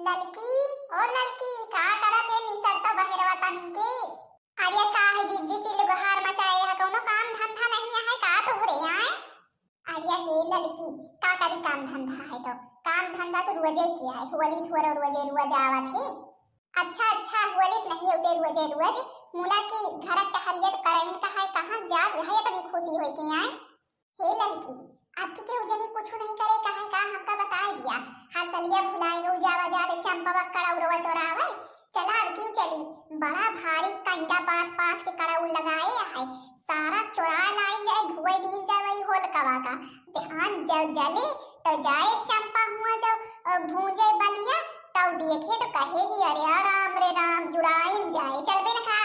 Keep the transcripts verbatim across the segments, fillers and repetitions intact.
ललकी, ओ ललकी, का करत है? निसरत बहरवा तनी के। अरे का है जिज्जी, चिल्लगोहार मचाए है, कौनो काम धंधा नहीं है का तोहरे आए? अरे हे ललकी, का करी, काम धंधा है तो? काम धंधा तो रोजे किया है, होली थोरो रोजे रोज आवत है। अच्छा अच्छा, होली नहीं होते रोजे रोज, मुला की घर टहलियत करइन का है, कहाँ जात है इतनी खुशी होई के आए? हे ललकी, आपकी केहू जनी कुछ नहीं करे कहे का, हमका बताए दिया। हर सलिया भुलाए गऊ जावा जा रे चंपवा कड़ौरवा चोरावे। चला अब क्यों चली, बड़ा भारी कंडा पाथ पाथ के कड़ौर लगाए है, सारा चोरा लाइन जाए, धुए दीन जाए वही होलकवा का। बिहान जब जले तो जाए चंपा हुआ जब, अ, भूंजे बलिया, तब देखे तो कहे कि अरे राम रे राम, जुड़ाइन जाए, चलबे न खा।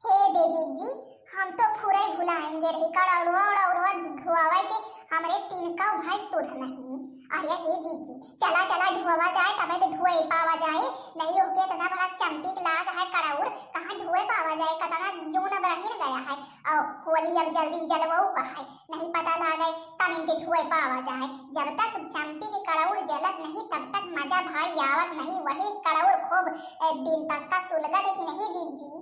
हे दे जिज्जी, हम तो फुरे भुलाएंगे रही, कड़ौड़वा उड़ौड़वा धोआवे के हमरे तीन का भाई सुध नहीं। अरे हे जिज्जी, चला चला धोवा जाए, तबे तो धोए पावा जाए। नहीं होके इतना बड़ा चंपी के लाग है कड़ौर, कहाँ धोए पावा जाए, कतना जून अब रही न गया है। और होली अब जल्दी जलवऊ का है, नहीं पता लागे तब इनके धोए पावा जाए। जब तक चंपी के कड़ौर जलत नहीं तब तक मजा भाई आवत नहीं। वही कड़ौर खूब, ए, दिन तक का सुलगत है कि नहीं जिज्जी?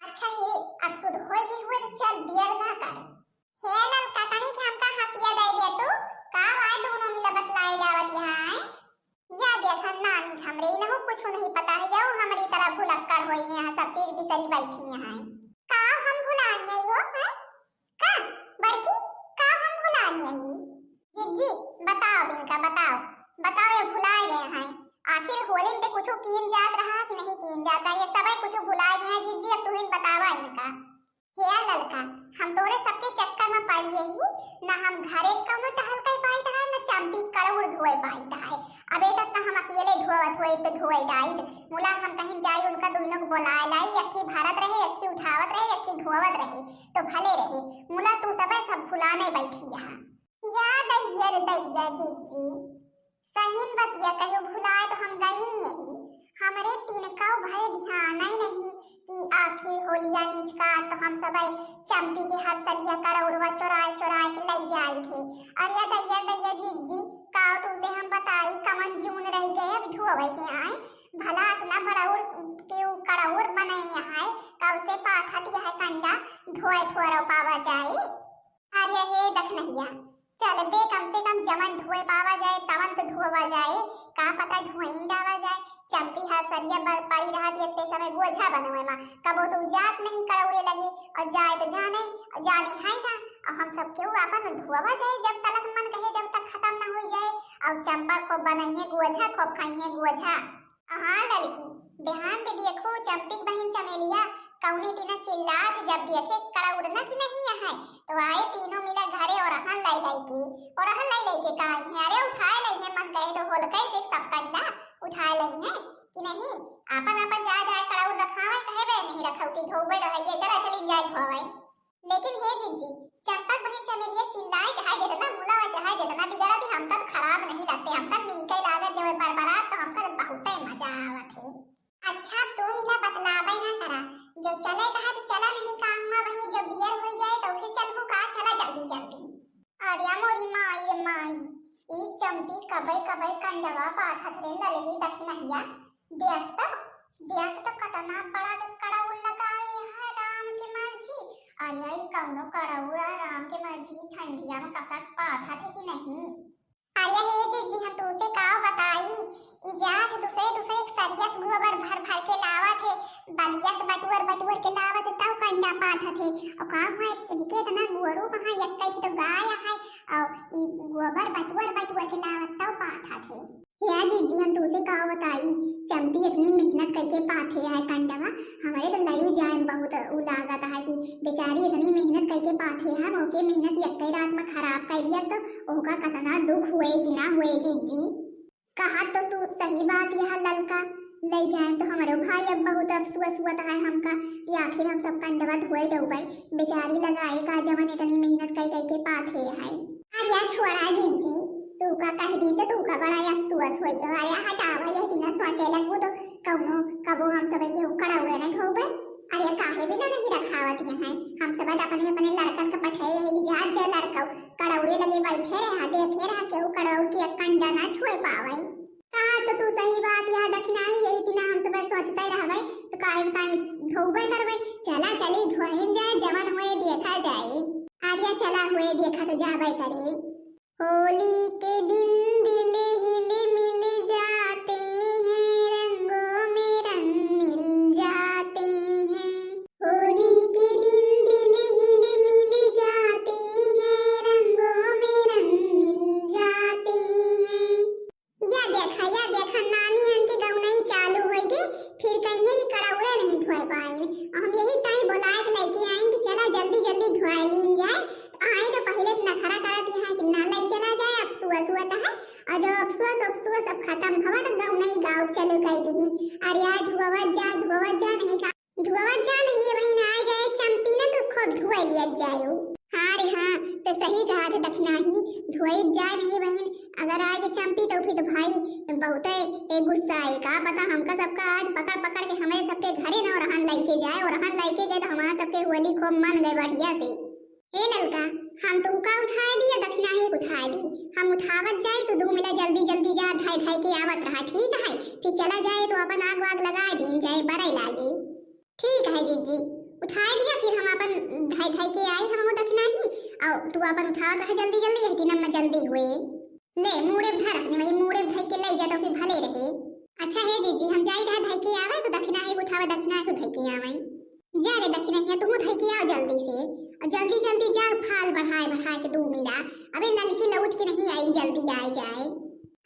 अच्छा हे, अब सुध होई गई हुए तो चल बियर ना कर। हे ललका, तनी के हमका हंसिया दे दे तू, का भाई दोनों मिला बतलाए जावत यहाँ है? या देखा नानी हमरे इनहू कुछ नहीं पता है, यो हमरी तरह भुलक्कड़ होई है, सब चीज बिसरी बैठी है। का हम भुलान गई हो, हैं? का? बड़की, का हम भुलान गई? जिज्जी, बताओ इनका, बताओ, बताओ ये भुलाए गए हैं। आखिर होली पे कुछ कीन जात रहा कि नहीं कीन जात रहा, ये सबे कुछ भुलाए गए हैं। जिज्जी, अब तू ही बतावा इनका। हे ललका, हम तोरे सबके चक्कर में पड़ गई, ना हम घरे कौनो टहल कर पाई था, ना चंपी कड़ौर धोए पाई था। अबे तक तो हम अकेले धोवत हुए तो धोए डाइत, मुला हम कहीं जाई उनका दोनों को बुलाए लाई, यक्खी भरत रहे, यक्खी उठावत रहे, यक्खी धोवत रहे, तो भले रहे, मुला तू सबे सब भुलाने बैठी यहाँ। या दैया रे दैया जिज्जी, सहीन बतिया कहो, भुलाए तो हम गईन यही। हमरे तिनका भय ध्यान ही नहीं कि आखिर होलिया निचका तो हम सबे चंपी के हर सलिया कड़ौरवा चोराए चोराए के लई जाई थे। अरे दैया दैया जिज्जी, का तुमसे हम बताई कमन जून रह गए अब धोवे के आए। भला इतना बड़ौर के उ कड़ौर बने यहाँ, कब से पाथत यह कंडा धोए थोरो पावा जाई। अरे हे दखनहिया, चल बे, कम से कम जवन धोए पावा जाए, तवन तो धोवा जाए, का पता धोइन डावा जाए। चंपी हर सरिया बर पड़ी रहत, इतने समय गोझा बनवे मा, कबो तो जात नहीं कड़ौरे लगे, और जाए तो जाने, और जाने है ना, और हम सब केहू आपन धोवा जाए, जब तलक मन कहे, जब तक खत्म ना हो जाए, और चंपा खूब बनइहे गोझा, खूब खाइहे गोझा। हाँ ललकी, बिहान के देखो चंपी के बहिन चमेलिया कौनी तीना चिल्लात, जब देखे कड़ौरना की नहीं है, तो आए तीनों मिला घरे और अहन लाई लाई के, और अहन लाई लाई के कहा है, अरे उठाए लाई है, मन कहे तो होलके से सब कंडा उठाए लाई है कि नहीं, आपन आपन जा जाए कड़ौर रखावे, कहे बे नहीं रखौती धोबे रहइए, चला चली जाए धोवे। लेकिन हे जिज्जी, चंपक बहिन चमेलिया चिल्लाए चाहे जितना, बुलावे चाहे जितना, बिगड़त ही हमका तो खराब नहीं लगते, हमका नीके लागत जब बरबरात तो हमका तो बहुते मजा आवत है। अच्छा, तू मिला बतलावे ना करा, जो चले कहा तो चला, नहीं का हुआ वही, जब बियर हो जाए तो फिर चलबू का, चला जल्दी जल्दी। अरे मोरी माई रे माई, ई चंपी कबे कबे कंडवा पाथत रे ललकी दखिनहिया, देख तो, देख तो कतना बड़ा के कड़ौर लगाए है राम के मर्जी। अरे ई कौनो कड़ौर है राम के मर्जी, ठंडिया में कसक पाथत है कि नहीं? अरे हे जिज्जी, हम तुमसे का बताई, ई जात दूसरे दूसरे एक सरिया से गोबर भर भर के लावत है, बलिया से बटुअर बटुअर के लावत है, तब कंडा पाथत है। और का हुआ, इनके इतना गोरू कहाँ, एक ही तो गाय है, और ई गोबर बटुअर बटुअर के लावत तब पाथत है। हे जिज्जी, हम तुमसे का बताई, चंपी इतनी मेहनत करके पाथे है कंडवा, हमारे तो लयू जाए में बहुत उ लागत है कि बेचारी इतनी मेहनत करके पाथे है, ओके मेहनत यक्के रात में खराब कर दिया, तो ओका कितना दुख हुए कि ना हुए जिज्जी। कहा तो तू सही बात यह ललका, ले जाए तो हमारो भाई अब बहुत अफसोस हुआ है हमका कि आखिर हम सब कंडवा धोए डूबे, बेचारी लगाए का जवन इतनी मेहनत कर करके पाथे है। अरे छोड़ा जिज्जी, तू का कह दी तो तू का बड़ा अफसोस होई। अरे हटावा, यह दिना सोचे लगबू तो कौनो कबो हम सब के कड़ौरे नहीं धोबे। अरे काहे भी ना नहीं रखावत यहाँ, हम सब अपने अपने लड़कन का पठे यही जात जे लड़कौ कड़ौरे लगे बैठे रहा, देखे रहा केहू कड़ौर के कंडा ना छुए पावे। कहा तो तू सही बात यह देख चली धोइन जाए, जवन होए देखा जाए। आर्या चला होए देखा तो जाबे करे। होली के दिन दिल हिल मिल जाते हैं, रंगों में रंग मिल जाते हैं। होली के दिन दिल हिल मिल जाते हैं, रंगों में रंग मिल जाते हैं। या देखा, या देखा, नानी हन के गौनई चालू होई गे, फिर कहिए कि कड़ौड़े नहीं धोए पाइन। हम यही ताई बोलाए के लइके आइन कि चला जल्दी जल्दी धोए लीन जाए। आए तो पहिले तो नखरा करत यहाँ कि ना लई चला जाए, अफसोस हुआ है। और जब अफसोस, अफसोस अब खत्म हुआ तो गौनई गाँव चलू कह दी। अरे यार, धोवत जा, धोवत जा, नहीं का धोवत जा नहीं है बहिन, आ जाए चंपी ना तो खूब धोए लियत जाए। हाँ रे हाँ, तो सही कहा थे दखिनाही, धोए जाए नहीं बहिन। अगर आ गए चंपी तो फिर तो भाई बहुते ए गुस्सा है। का पता हमका सबका आज पकड़ पकड़ के हमारे सबके घरे ना ओरहन लइके जाए, ओरहन लइके गए तो हमारा सबके होली खूब मन गए बढ़िया से। ए ललका, हम तो का उठाए दी या दखिनाही उठाए दी? हम उठावत जाए तो दू मिला जल्दी जल्दी जा, धाई धाई के आवत रहा, ठीक है? फिर चला जाए तो अपन आग वाग लगा दीन जाए, बरई लागे। ठीक है जिज्जी, उठाए दिया, फिर हम अपन धाई धाई के आई, हम दखिनाही, और तू अपन उठावत रहा जल्दी जल्दी, यही दिन में जल्दी हुए। ले, मूड़े धर अपने, वही मूड़े धई के ले जा तो फिर भले रहे। अच्छा हे जिज्जी, हम जाई रहा धई के आवे तो दखिनाही उठावे, दखिनाही धई के आवे। जा रे दखिनाही, तू धई के आओ जल्दी से, और जल्दी जल्दी जा, फाल बढ़ाए बढ़ाए के दू मिला। अबे ललकी लौट के नहीं आई, जल्दी आए जाए।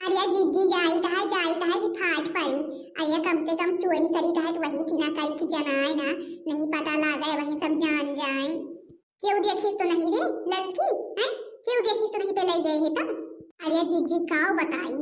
अरे जिज्जी जाई कहा, जाई कहा कि फाट पड़ी। अरे कम से कम चोरी करी कहा तो वही थी ना करी कि जनाए ना, नहीं पता लागे, वही सब जान जाए। केहू देखिस तो नहीं रे ललकी, हैं? केहू देखिस तो नहीं पे लई गए है तब? अरे जिज्जी काव बताई,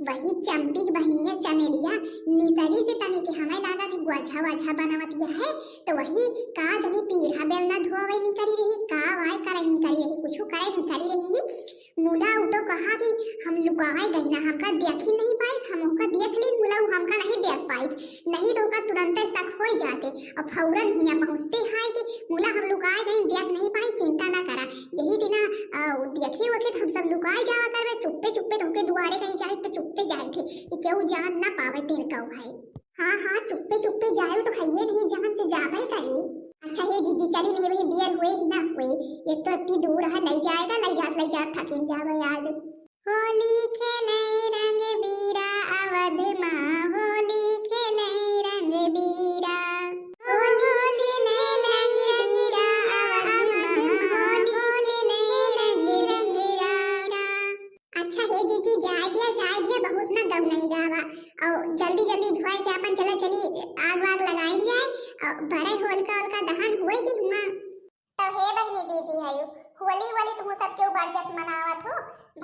वही चंपी की बहिनिया चमेलिया निसरी से तनी के हमें लागा थी गुआझा वाझा बनावत यह है, तो वही का जनी पीढ़ा बेलना धोवे नहीं करी रही, का वाय करे नहीं करी रही, कुछ करे नहीं करी रही। मुला उ तो कहा कि हम लुकाए गई ना, हमका देखी नहीं पाइस, हम ओका देख ली, मुला उ हमका नहीं देख पाइस, नहीं तो ओका तुरंते शक होई जाते। और फौरन हियाँ पहुँचते हाय कि मुला हम लुकाए गई, देख नहीं पाई, चिंता ना करा, यही दिना, अ, देखे वखे हम सब लुकाए जावा करबे, चुप्पे चुप्पे तोहके दुआरे कहीं जाए तो चुप्पे जाए थे कि केहू जान ना पावे तेरे का भाई। हाँ हाँ, चुप्पे चुप्पे जाए तो हइये नहीं, जान से जाबे करी। अच्छा हे जिज्जी, चली नहीं वही बियर हुए कि ना हुए, एक तो इतनी दूर है, लई जाएगा, लई जात लई जात थकिन जाबे आज। होली खेले रंग बीरा अवध माँ, होली खेले रंग बीरा। होली खेले रंग बीरा अवध माँ, होली खेले रंग बीरा। अच्छा हे जीजी, जाए दिया, जाए दिया, बहुत ना गौनई गावा। और जल्दी जल्दी धोए के अपन चला चली, आग वाग लगाइन जाए, और बड़े होलिका होलिका दहन हुए कि हुआ। तो हे बहिनी जीजी हयू, होली होली तुम सब क्यों बढ़िया से मनावत हो?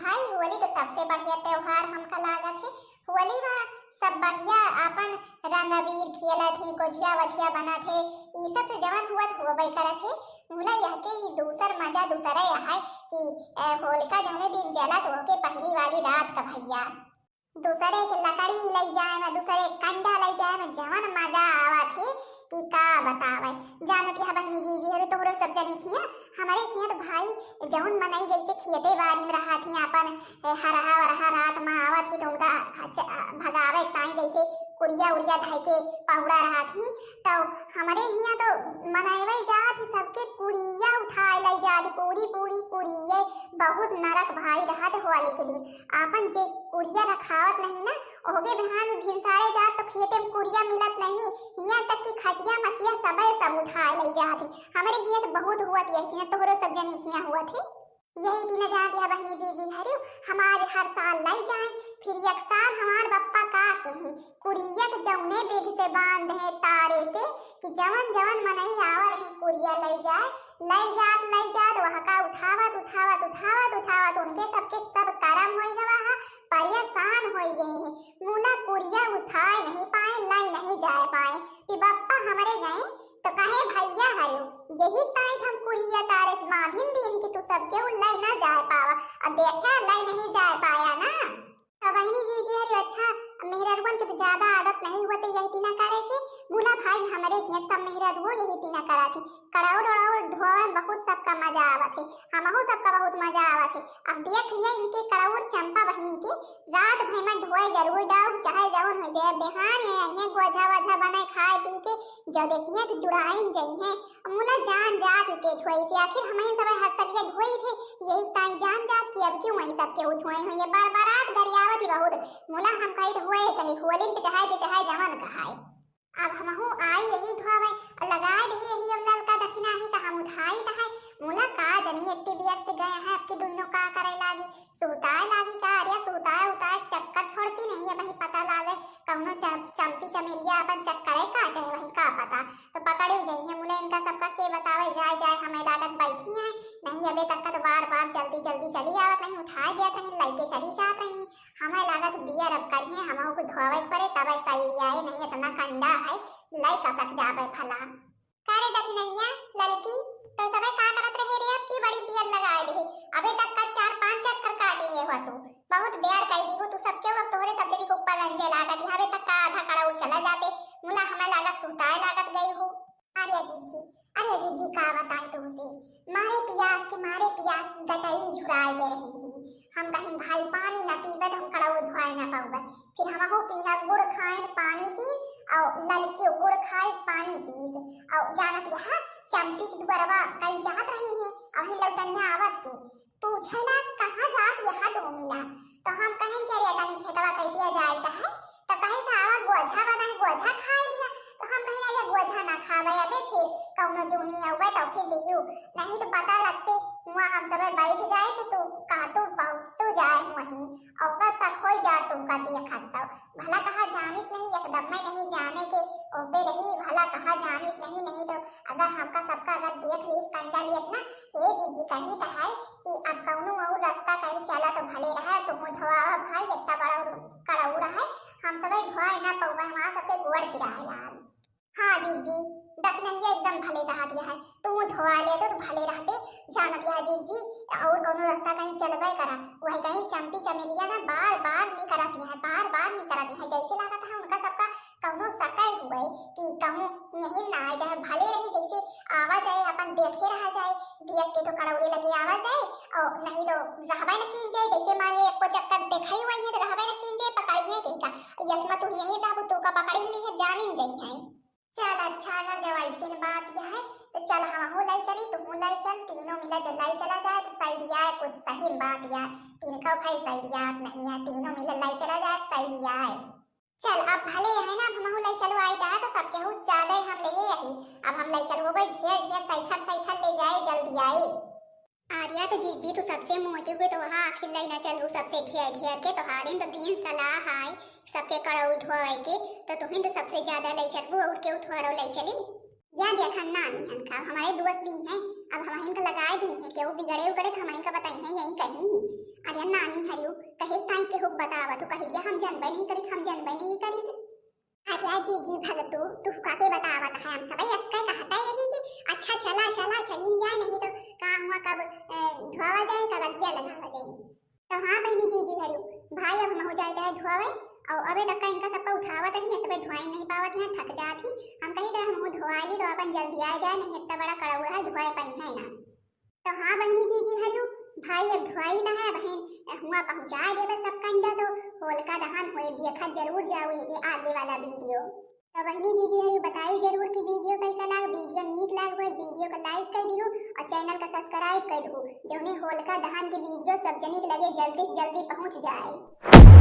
भाई होली तो सबसे बढ़िया त्योहार हमका लागत है। होली में सब बढ़िया अपन रंग अबीर खेलत ही, गोझिया वझिया बनत है, ई सब तो जवन हुआ तो होबे करत है। मुला यह के ही दूसर मजा दूसरे है कि, ए, होलिका जौने दिन जलत ओके पहली वाली रात का भैया दूसरे के लकड़ी लई जाए में, दूसरे के कंडा लई जाए में जवन मजा आवत है कि का बतावे। जानत है बहिनी जीजी, अरे तोहरे सब जनी खिया, हमारे खिया तो भाई जौन मनई जैसे खेते बारी में रहत ही, अपन, ए, हरहा वरहा रात में आवत ही तो उनका च-, भगावे ताई जैसे कुरिया उरिया धई के पहुड़ा रहत ही, तो हमारे हिया तो मनैवे जात ही सबके कुरिया उठाए लई जात, पूरी पूरी कुरिये, बहुत नरक भाई रहत होली के दिन। आपन जे कुरिया रखावत नहीं ना, ओहगे बिहान में भिनसारे जात तो खेते में कुरिया मिलत नहीं, हियां तक कि खटिया मचिया सबे सब उठाए लई जात ही। हमरे हियां तो बहुत हुआ थी, यही दिन तोहरो सब जनी हियां हुआ थी। यही दिन जात या बहिनी जीजी हरियो हमारे हर साल लई जाए, फिर एक साल हमार बप्पा का कही कुरिया के जौने विधि से बांध है तारे से कि जवन जवन मनई आवा रहे कुरिया लई जाए, लई जात लई जात वह का उठावत उठावत उठावत उठावत उनके सबके सब करम होई गवा है, परेशान होई गए हैं। मुला कुरिया उठाए नहीं पाए, लई नहीं जाए पाए। कि बप्पा हमरे गए तो कहे भैया हरियो, यही ताई हम कुरिया तारे से बांधिन दीन कि तू सबके उ लई ना जाए पावा। अब देखा लई नहीं जाए पाया ना। तो बहिनी जीजी हरियो अच्छा, मेहररुअन के तो ज्यादा आदत नहीं हुआ तो यही दिना करे कि मुला आई हमरे हियाँ सब मेहरारुओ यही तीना करत ही। कड़ौर उड़ौर धोवे में बहुत सबका मजा आवत है, हमहू सबका बहुत मजा आवत है। अब देख लिया इनके कड़ौर चंपा बहिनी के, रात भर में धोए जरूर डाउब, चाहे जौन हो जाए, बिहान ये अइहें गोझा वझा बनाए खाए पी के, जो देखिए तो जुड़ाइन जइहें। मुला जान जात ही के धोए से, आखिर हमही सब हर सलिए धोई थे, यही ताई जान जात कि अब क्यों वही सबके धोए हुई है, बरबरात गरियावत ही बहुत। मुला हम कही तो हुए सही, होलिन पे चाहे जे चाहे जवन कहाए। अब हमहू आई यही धोवे, और लगाए दही यही अब ललका दखिना ही का हम उठाई दहाई। मुला का जनी इतनी बियर से गए हैं, अब की दुइनो का करे लागी, सुताए लागी का, अरे सुताए उताए चक्कर छोड़ती नहीं है, वही पता लागे कौनो चम-, चंपी चमेलिया अपन चक्करे काटे है, वही का पता। तो पकड़े जइहे मुला इनका सबका के बतावे, जाए जाए हमें लागत बैठी है, नहीं अबे तक का तो बार बार जल्दी जल्दी चली आवत रही, उठाए दिया कहीं लइके चली जात रही। हमें लागत बियर अब करिए, हमहू को धोवे के पड़े, तब ऐसा ही आए, नहीं इतना कंडा है, लई कसक जाबे भला। का रे दखिनैया, ललकी, तो सबे का करत रहे रे, अब की बड़ी बियर लगाए दे, अबे तक का चार पांच चक्कर काट लिए हो तू, बहुत बियर कई दी हो तू, सबके अब तोहरे सब जनी के ऊपर रंजे लागत है, अबे तक का आधा कड़ौर चला जाते, मुला हमें लागत सुताए लागत गई हो। अरे जिज्जी, अरे जिज्जी, का बताई तुमसे, मारे पियास के मारे पियास गटई झुराए के रही ही। हम कहीं भाई पानी न पीबे तो हम कड़ौर धोए न पाउबे। फिर हमहू पीना गुड़ खाए पानी पी, और ललकी गुड़ खाए पानी पीस, और जानत रहा चंपी के दुआरवा कहीं जात रही है, अभी लौटनिया आवत के पूछेला कहाँ जात यहाँ दो मिला। तो हम कहें कि अरे तनी खेतवा कैतिया जाइत है, तो कहीं से आवा गोझा बना है, गोझा खाए लिया। तो हम कहें अरे गोझा ना खावे, अबे फिर कौनो जूनी आवे तो फिर दिहू, नहीं तो पता लगते हुआ हम सबे बैठ जाए तो तू कहतू पहुँचतू जाए वहीं, और बस तक हो जा तू का दिया खत्ता। भला कहा जानिस नहीं, एकदम में नहीं जाने के ओपे रही, भला कहा जानिस नहीं, नहीं तो अगर हमका सबका अगर देख लीस कंडा लियत ना, हे जिज्जी कही तो है कि अब कौनो और रास्ता कहीं चला तो भले रहा, तुम धोआ भाई इतना बड़ा कड़ौरा है, हम सबे धोए ना पौबे, हमार सबके गोड़ पिराए लाग। हाँ जिज्जी, दखिनैया एकदम भले कहत है, तू धोआ ले तो भले रहते, जानत है जिज्जी, और कौनो रास्ता कहीं चलबे करा, वही कहीं चंपी चमेलिया ना बार बार नहीं करत है, बार बार नहीं करत है, जैसे लागत है उनका सबका कौनो सकै हुए कि कहूँ यही ना आ जाए, भले रही जैसे आवा जाए, अपन देखे रहा जाए, देख के तो कड़ौरे लगे आवा जाए, और नहीं तो रहबे न कीन जाए, जैसे मान ली एको चक्कर देखई हुई है तो रहबे न कीन जाए, पकड़िए के का, यसमा तू यही रहबू, तू का पकड़ी ली है, जानिन जाई है। चल अच्छा, अगर जब ऐसे बात यह है, तो चल हमहू लाई चली, तुमहू लाई चल, तीनों मिला जब लाई चला जाए तो सही रिया है, कुछ सही बात यार, तिनका भाई सही रिया नहीं है, तीनों मिला लाई चला जाए, सही रिया है। चल अब भले है ना, अब हमहू लाई चलो आई रहा तो सब केहू ज्यादा ही हम ले यही, अब हम लाई चलो भाई ढेर ढेर सैखर सैखर ले जाए, जल्दी आए। आर्या तो जीजी तू सबसे मोटी हुए तो वहाँ आखिर लाई ना चलू, सबसे घेर घेर के तोहारिन तो दीन सलाह आए सबके कड़ऊ धोवे के, तो तुहिन तो सबसे ज्यादा लाई चलबू और केहू थोड़ो लाई चली। या देखा नानी हन का हमारे दोस्त भी हैं, अब हम इनका लगाए दी हैं, केहू बिगड़े उगड़े तो हम इनका बताई हैं यही कहीं। अरे नानी हरियो कहे ताई केहू बतावा तो कह दिया हम जनबे नहीं करी, हम जनबे नहीं करी। अरे जीजी भगतू, तू का के बतावत है, हम सबे असके कहता यही कि अच्छा चला चला चलिन जाए, नहीं तो का हुआ कब, ए, धोवा जाए कब अगिया लगावा जाए। तो हाँ बहनी जीजी हरियो, भाई अब हमहू जाए रहे धोवे, और अबे तक का इनका सबका उठावत है, सबे धोए नहीं पावत है, थक जात ही। हम कही रहे हमहू धोआ ली तो अपन जल्दी आ जाए, नहीं इतना बड़ा कड़ौरा है धोए पाई है ना। तो हाँ बहनी जीजी हरियो, भाई अब धोई ना है बहन, हुआ पहुँचा देबे सब कंडा तो होलिका दहन होए, देखा जरूर जाओ ये आगे वाला वीडियो। तो बहनी जीजी हरियो बताइयो जरूर कि वीडियो कैसा लाग, वीडियो नीक लाग होए, वीडियो को लाइक कर दियो और चैनल का सब्सक्राइब कर दियो, जौने होलिका दहन के वीडियो सब जनी के लगे जल्दी से जल्दी पहुँच जाए।